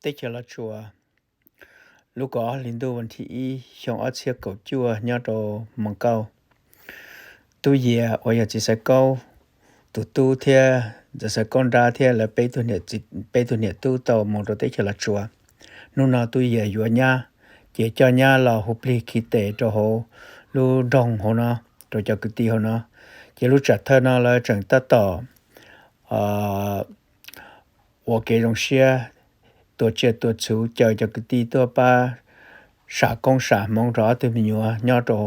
teb chaws Los Tsuas, lub kaum ob hli ntuj vas thib ib xyoo ob txhiab kaum cuaj nyob rau Moos Kauj. Tub Yias uas yog txiv Xaiv Kaub tus tub thiab ntxawm Xaiv Kaub nrab thiab lawv peb tug niam tub tau mus rau teb chaws Los Tsuas. Hnub no Tub Yias yuav nyab, ces coj nyab los hu plig khi tes rau hauv lub nroog hauv no, rau cov kwv tij hauv no. Ces lub tsam thawj no lawv tseem tab tom ua kev zoo siab, tua tsiaj tua txhuv caw cov kwv tij tuaj pab sam koob sam hmoov rau ob tug me nyuam nyob rau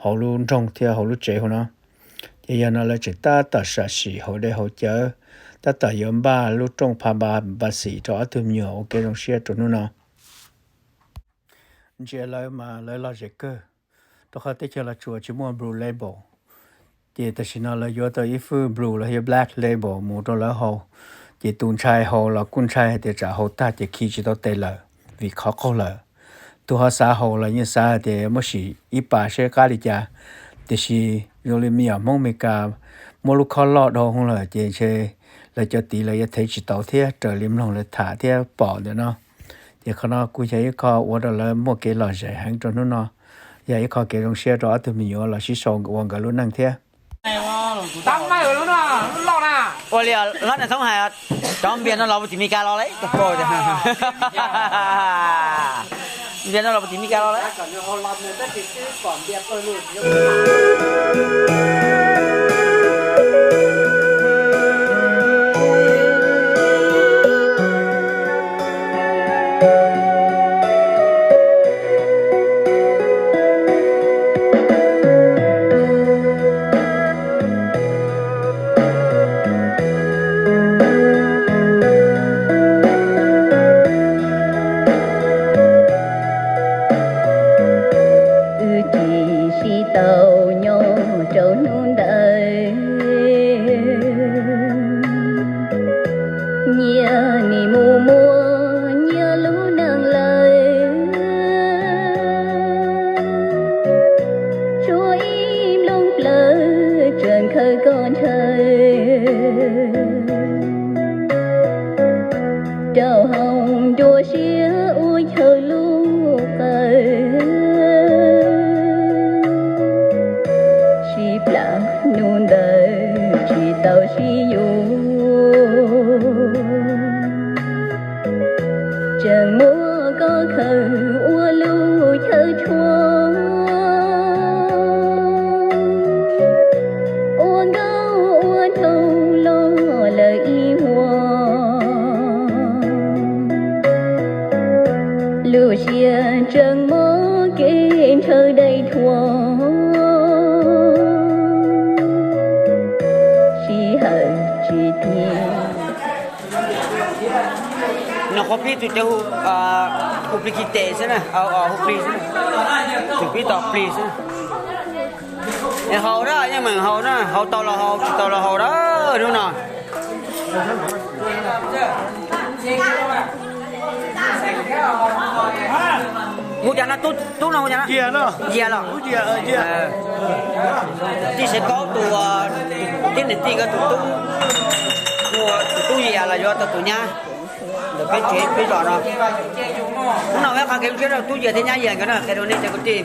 hauv lub nroog thiab hauv lub tsev hauv no. Ces yog no lawv tseem tab tom sam sim haus dej haus cawv, tab tom yuav npaj lub rooj pha npa xim rau ob tug me nyuam ua kev zoo siab rau hnub no. Ntsia lawv mas lawv lom zem kawg, rau qhov teb chaws Los Tsuas tsis muaj Blue Label. Ces tam sim no lawv yuav tau ib fwj Blue los yog Black Label mus rau lawv haus. Ces tus ntshai haus los kuj ntshai hais tias tsam haus tag ces khi tsis tau tes lawm vim qhov qaug lawm. Tus ho xav haus los yeej xav hais tias muab sim ib pas seb qab li cas. Tiam sis zoo li me nyuam Hmoob Amelikas muab lub khob loj dhau hwv lawm ces ntshe lawv cov tid lawv yuav thev tsis tau thiab, raws li mloog lawv tham thiab pom ntawm no. Ces qhov no kuj yog ib qho ua rau lawv muaj kev lom zem heev rau hnub no, yog ib qho kev zoo siab rau ob tug me nyuam los sib sau ua nkawd lub neej thiab. Ua li hlob Neej Thoob hais, cov npias no los puag tim Meskas los lawm. Npias no los puag tim Meskas los lawm. Wb tsis sib tau nyob rau hnub ntawd, nyias nim mus muaj nyias lub neej lawm. Tshuav ib nplooj plawv tseem khaws koj ntshaw, rau hauv nruab siab ua chaw lub qawm. Sib plam hnub ntawd tsis tau sib yuav, tseem muab koj khaws ua lub chaw tshuab, ua nkauj ua nraug los lawm ib hmos. Lub siab tseem mob kev ntshaw dai thuam, sij hawm tsis tiag. Nws qhuav pib tus cov hu plig khi tes xwb na, hu plig xwb, tus pib tos plig xwb. Es haus na, yeej meem haus na, haus tau los haus, tsis tau los haus na, hnub no. Hu cas no, tub no hu cas no? Yias los. Tij Xaiv Kaub tus, tij niam tij nkawd tus tub, tus tub Yias los yuav tau tus nyab ntawm peb tsev peb zos no. Hnub no peb qhov kev zoo siab rau tub Yias thiab nyab Yias nkawd na, qhia rau nej cov kwv tij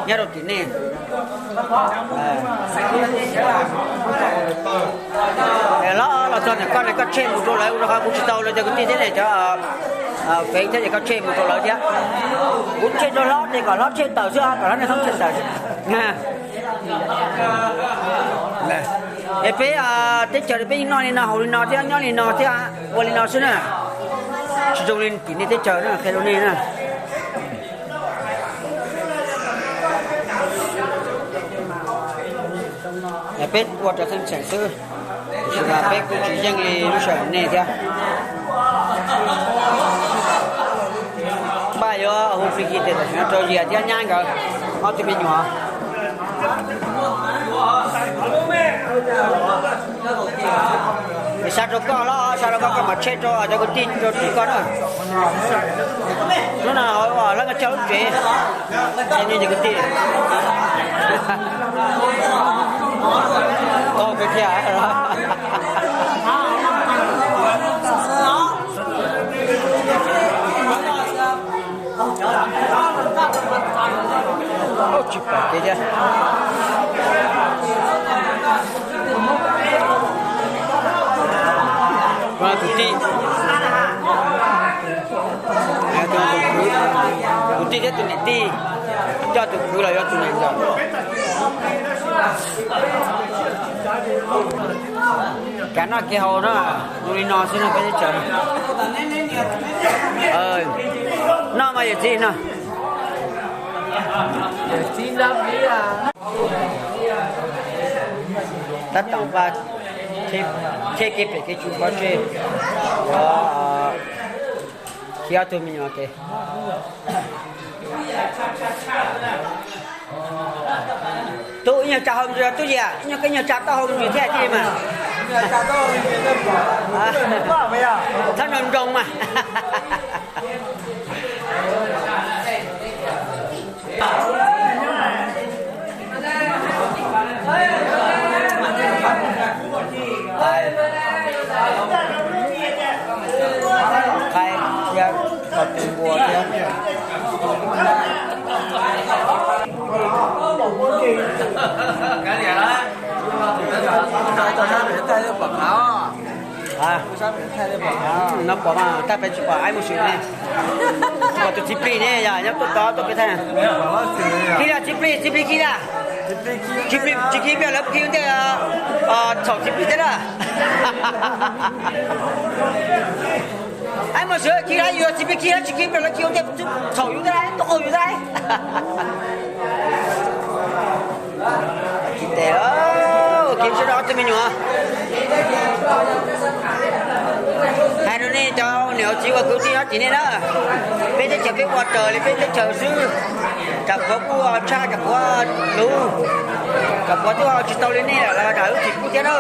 nyob rau tim nej. Hlob, los txog ntawm koj ne, koj tshem mus rau lawv, rau qhov kuv tsis tau lawv cov kwv tij thiab ne, cov fev thiab, ces koj tshem mus rau lawv thiab. Kuv tshem rau hlob ces kom hlob tshem tawm xwb, kom hlob Neej Thoob tshem tawm xwb. Es peb teb chaws peb yeej noj li no, haus li no thiab, nyob li no thiab, ua li no xwb na. Tsis zoo li tim nej teb chaws na, qhia rau nej na. Peb ua rau txheej txheem xwb, tiam sis mas peb kuj tsis yeej li lub sij hawm nej thiab. Npaj yuav hu plig khi tes tam sim no rau Yias thiab nyab nkawd ob tug me nyuam. Es xa rau koj los, xa rau koj, koj mam tshem rau cov kwv tij rau tim koj na. Hnub no hlob Nkaj Tsheej lub tsev, nej cov kwv tij. Tau kawg thiab. Tsis pom kev thiab. Tus tij, tus kwv, tus tij thiab tus niam tij coj tus kwv los yuav tus niam ntxawm. Kev noj kev haus no zoo li no xwb no peb teb chaws. Noj mas yawm txiv noj. Tab tom npaj cheb kev pem kev tsuv qhov tseg, khiav ob tug me nyuam ces. Tub ib nyuag tsa hau mus tub Yias, ib nyuag koj ib nyuag tsa taub hau mus thiab thiaj li mas. Txhob nroo nroo mas. Qaib thiab, koj tus npua thiab. No pom mas tab peb tsis pom aib mus swm ne. Tsis pom tus txiv plig ne, yog nyob tuaj tod tuaj peb thaij. Khib lawm txiv plig, txiv plig khib lawm. Tsis khib plig, lawv khib ua ntej, txhaum txiv plig thiab lawm. Aib mus swm khib lawm, yus txiv plig khib lawm, tsis khib plig lawv khib ua ntej txhaum yus thiab, tuaj qaug yus thiab. Tsis tes, ua kev ntsej rau ob tug me nyuam. Hais rau nej cov niam txiv ua kwv tij nyob tim nej na, peb teb chaws peb ua raws li peb teb chaws xwb. Tsam puav kuj tshaj, tsam puav luv, tsam puav twb ua tsis tau li nej lawm los tsam lub txim pub thiab na.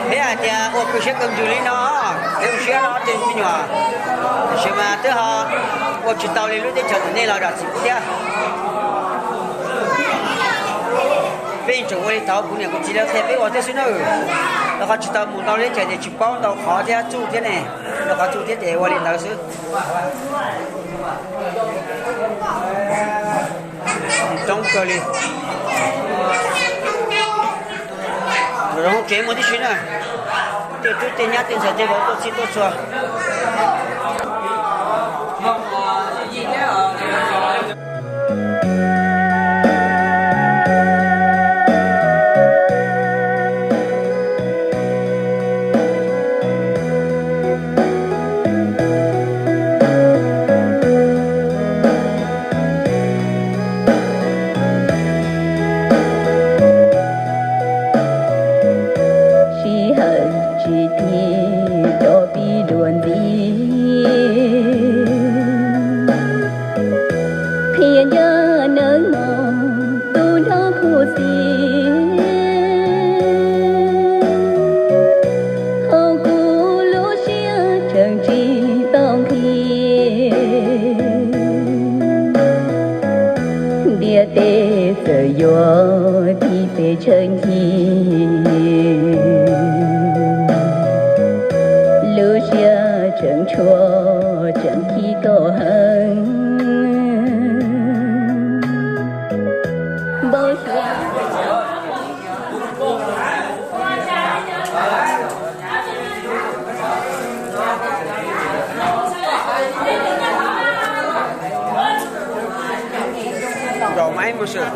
Peb hais tias ua kawg siab kawg ntsws li no, peb ua siab no tej me nyuam, tiam sis mas twb ho ua tsis tau li lub teb chaws ntawm nej los tsam txim pub thiab. Peb yeej tseem ua li thaud kuv niam kuv txiv lawv qhia peb ua thiab xwb na. Rau qhov tsis tau mus ntau li ces tsis paub ntau qhov thiab txuj thiab ne, rau qhov txuj thiab ces ua li ntawd xwb. Coob kawg li. Los zoo tsev muaj tib si na, tej tub tej nyab tej ntxhais tej vauv tuaj txhij tuaj txhua. Sij hawm tsis tig rov pib dua ntxiv, qhia nco nawb mog tus nraug khuv xim, hauv kuv lub siab tseem tsis tau nqhis. Ntiaj teb txawm yuav tig pes tsawg ncig, lub siab tseem tshuav tseem khib koj heev. Npau suav. Nraum maib mus swm.